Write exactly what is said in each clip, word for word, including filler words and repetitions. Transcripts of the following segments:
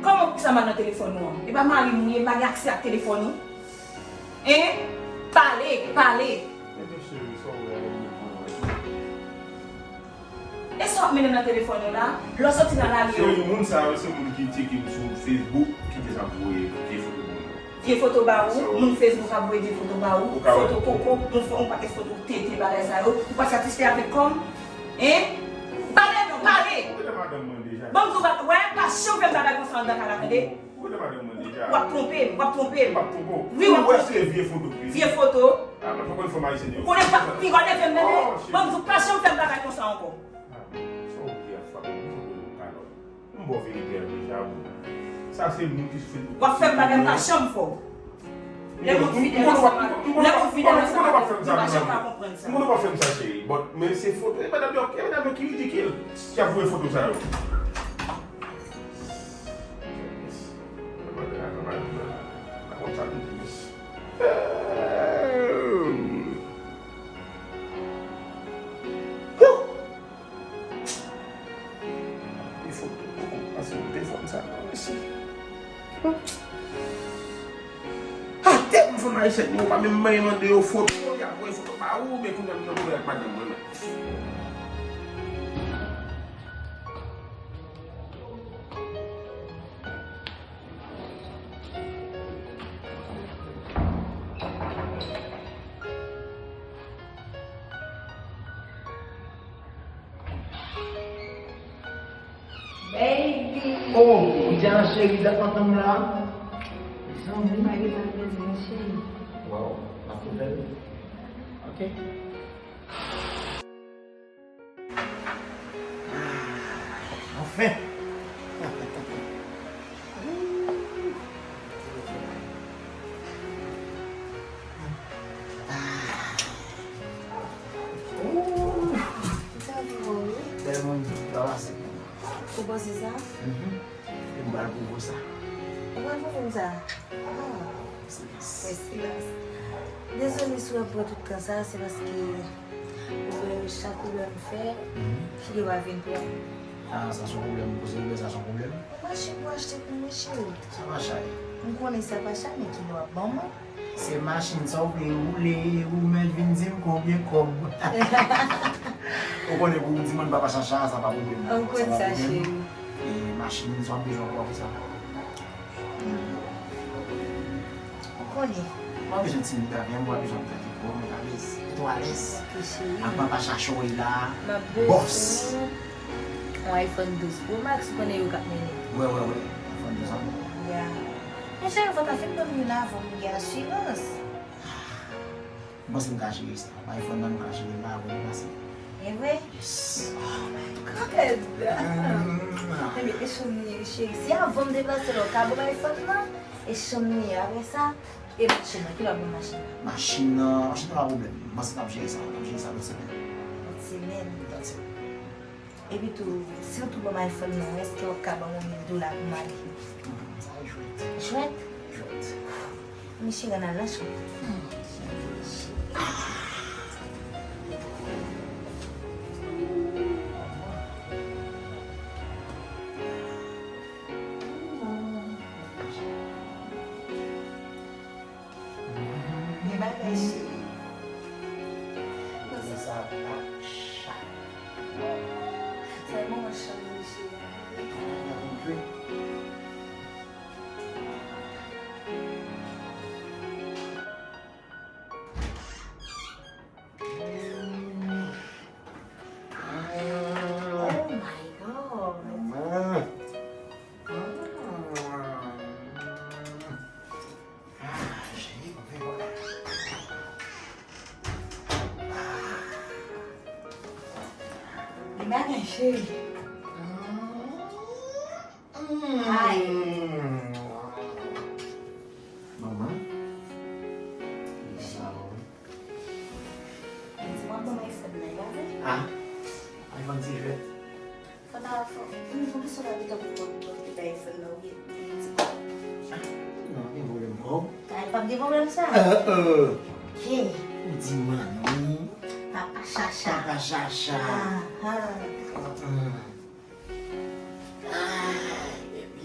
Kòman poukisa m al nan telefòn ou an? E pa mari m ou ye, m pa gen aksè ak telefòn ou. Hein? Pale, pale. E sa w ap mennen nan telefòn ou la? Lè w soti nan lari yo. Cheri, moun sa yo se moun ki tcheke m sou Facebook, ki te sa voye vye foto moun yo. Vye foto ba ou, moun Facebook ap voye vye foto ba ou, foto koko, moun fè yon pakèt foto tete, bagay sa yo. Ou pa satisfè avèk kò m? Hein? Pale non, pale! Ou konnen madanm mwen deja. Ban m di w, wè, pa janm fè m bagay konsa anndan kay la, tande? Ou konnen madanm mwen deja. W ap twonpe m, w ap twonpe m. M p ap twonpe w. Wi, w ap twonpe m. Ou wè se vye foto ki. Vye foto. Ah, mwen poko konn fòm ayisyen yo. Ou konnen pa, pi gade fè m tande. Oh, chérie. Ban m di w, pa janm fè m bagay konsa ankò. Ah, sa w di a fwa, m foto yo kalòt. M ba w verite a deja, bro. Sa se moun ki sou Facebook. W ap fè m bagay m pa janm fè w. Lè moun fidèl ansanm ak, lè moun fidèl ansanm ak, nou pa janm ka konprann sa. M konnen w ap fè m sa, cheri. But, men se foto, e madanm yo, e madanm yo ki ridikil, ki ap voye foto sa yo. Defo, koko, pase yon defo konsa, non, mesi. Atè, moun fanm ayisyen yo pa menm mande yo foto, y ap voye foto ba ou, men kounye a m nan voye ak madanm mwen menm. Baby. Oh, Diana cheri, dat mwen tann la. Mezanmi. Pa gen anyen, cheri. Wow, m ap tou fè l. Ok. Ah, anfen. Sa vre, wi. Bèl moun, pa pase. Ou panse sa? Mhm. E m pral pwouve w sa. Ou pral pwouve m sa? Ah. Silans. Fè silans. Dezole si w ap pran tout tan sa, se paske ou wè chak woulè m fè, mhm, figi w pa vin pran. Ah, sa se yon pwoblèm. Poze woulè, sa se yon pwoblèm. Machin pou achte pou mwen, cheri. Sa pa chay. M konnen sa pa chay, men kilè w ap ban mwen? Se machin sa w vle woule, ou menm vin di m konbyen kòb. Ou konnen pou w di mwen papa Chacha, sa pa pwoblèm. Ou konn sa, cheri. E machin sa w ap bezwen ankò pou sa. Ou konnen. Mwen bezwen timoun ta vyen, mwen bezwen ta vyen pou mwen alèz. E tou alèz. Ok, cheri. Ak papa Chacha w la. M ap bezwen. Bòs. Yon iPhone douz Pro Max, ou konnen yo k ap mennen. Wè, wè, wè. iPhone douz an. Ya. Men cheri, fò w ta fin ban m youn avan pou m gen asirans. M panse m ka jere sa. iPhone nan m ka jere l la, bon, m panse. E vre? Yes. Oh my God! Mm. Ebyen, e chanm li ye, cheri. Si avan m deplase la, w ka ban m iPhone nan, e chanm li ye. Apre sa, e machin nan, kilè w ap ban m machin nan? Machin nan, machin nan pa pwoblèm. M panse n ap jere sa, n ap jere sa lòt semèn. Lòt semèn. That's it. Epi tou, si w tou ban m iPhone nan, èske w ap ka ban m yon mil dola pou m ale? Hmm, sa e jwèt. Jwèt? Jwèt. Mesye, rann al nan chanm. Hmm. Gen bagay, cheri. Sa pa chay. Sa e moman chanm li, cheri. Oh my God. Ah, cheri, mwen fè bagay. Li bagay, cheri. Ay. Manman. Sa bon. Di mwen kòman iPhone nan, e pa vre? Ah, iPhone se jwèt. Fò ta, fò, m, m sou la pita pou mwen, pou mwen te bay fè nan ou gen, gen ti kòb. Ah, non, gen pwoblèm kòb. Ay, p ap gen pwoblèm sa. Euh, euh. Ke? Ou di manmi. Papa Chacha. Papa Chacha. Ah, ah. Ah, ah. Ay, baby.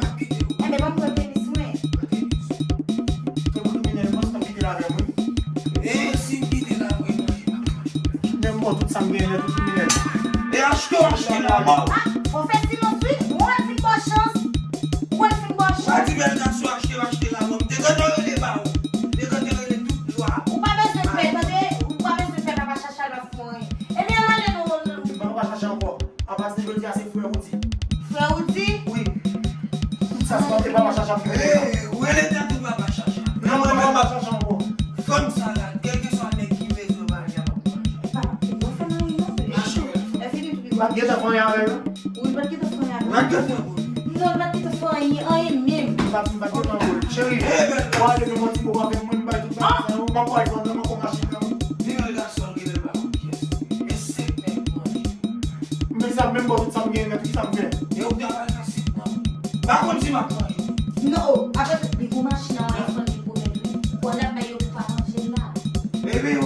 m ap kite w. Enben, ban m pran tenis mwen. Pran tenis. Se pou kriminèl, mwen, se m kite l avè m, wi. E si m kite l avè mwen? Menm mwen, tout sa m genyen, tout kriminèl. E achte w achte lanmò w. Ah, ou fè silans, wi. Ou wè l fin ba w chans. Ou wè l fin ba w chans. Ou pa di bèl gason achte w achte lanmò. M te gentan rele ba ou. M te gentan rele tout lwa. Ou pa bezwen pè, tande. Ou pa bezwen pè, papa Chacha l ap fè anyen. Ebyen, al ale non, non, non. Mwen pa chache ankò. Apati de jodi a, se frè Roody. Frè Roody? Wi. Sa se pa papa Chacha m fè. Ou rele tèt ou papa Chacha. Non, mwen papa Chacha ankò. Fanm sa la, kèlkeswa nèg ki bezwen bagay a, m ap pran. Papa, ou fè nan yon non, bebe. Mache. Lè fini tou, pi. M pa t gentan fè anyen avè l, non. Wi, m pa t gentan fè anyen avè l. M pa t gentan fè anyen, anyen menm. M pa t, m pa t gentan anyen. Cheri, w ale nan yon ti bo avè mwen, m bay tout bagay sa yo, m ap pral vann nan, m ap pran machin nan. Ni yon gason ki lè pa konn kiyès. E senk nèg manje. Men sa menm bò tout sa m genyen nèt, ki sa m fè? E ou ta pral nan sit nan. Pa konn si m ap manje. Non, o, apre tout, li gon machin nan, w al fann li pwomèt ou. W al ap bay yo pou pa manje l la. Ebyen,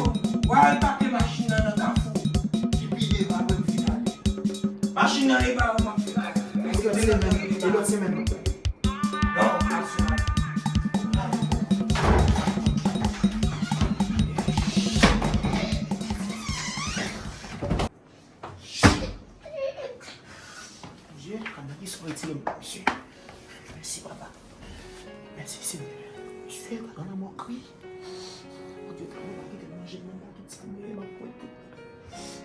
w al pake machin nan nan kafou ki pi devan apre m fin ale. Machin nan e pa ou m ap fin ale. Eske tele menm, e lòt semèn? Non, al sou. Bondye, gade ki son retire m, mesye. Mèsi, papa. Mèsi, Senyè. Mesye, pa gen lanmò kri. Bondye, tande, pa kite m manje menm nan tout sa m ye, m ap pran tout.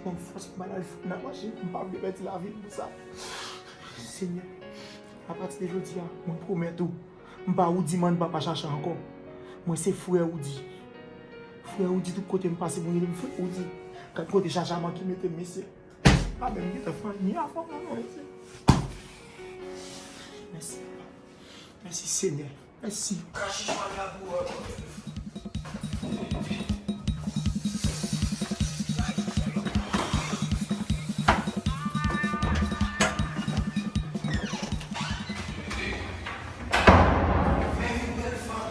Bon, fòs m al al fè nan mache, m pa vle pèdi lavi m pou sa. Senyè, apati de jodi a, mwen pwomèt ou, m pa Roody Man, papa Chacha ankò. Mwen se frè Roody. Frè Roody, tout kote m pase, moun rele m frè Roody. Gad kote Chacha manke mete m, mesye. Pa menm gentan fè anyen avè mwen, non, mesye. Mèsi, papa. Mèsi, Senyè. Mèsi. Kachichwa la pou ou. Bèl fanm,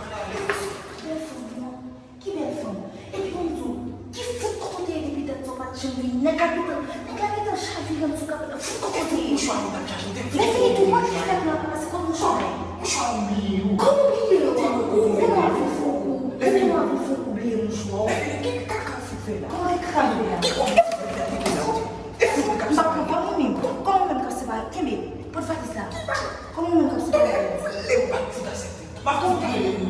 non. Ki bèl fanm. Epi pou m di w, ki fout kokote ye depi dat sa w pa t janm vini. Nèg la gentan, nèg la gentan chavire m sou kapot la. Fout kokote ye. Mouchwa mwen t ap chache, m te fini tou, mwen ki fè m la, pase kot mouchwa mwen. Mouchwa ou bliye ou. Kòman bliye ou? Ou konnen w ap vin fè w kou. Ou konnen w ap vin fè w kou bliye mouchwa w. Ki kaka fout fè la? Kòman e kaka fè la? Ki kaka fout fè la? E fout kaka. M ap pran pa moun menm. Kòman menm k ap separe? Kenbe. Pot valiz la. Kòman menm k ap separe? Lè m pa t fout aksepte. M ap fout bliye ou.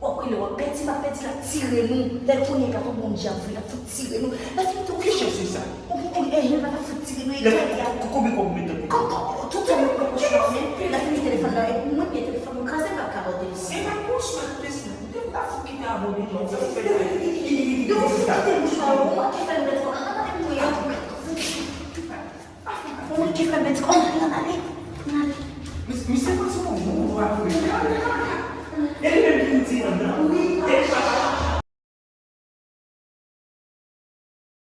W ap rele, w ap pèdi, m ap pèdi, l ap tire nou. Lè l konnen gato Bondye ap vre, l ap fout tire nou. L ap fout tire nou. Ki chans se sa? Ou, ou, eh, l ap fout tire nou, e kay la. Konbyen kòb ou mete? Tout sa mwen pran pou chwa, men l ap fini telefòn nan, e pou mwen, gen telefòn mwen kraze, m p ap ka ba w telefòn. E pa pou chwa, plis, non. Ou te ta fout kite abòne, non, sa fè. Donk, ou fout kite mouchwa yo, ou manke fè l mèt kò. An, an, an, an. Mwen ki fè bèt kòm nan ale. Nan ale. Misye pa sou moun ou apre. E li menm ki di an nan. Wi. E li pa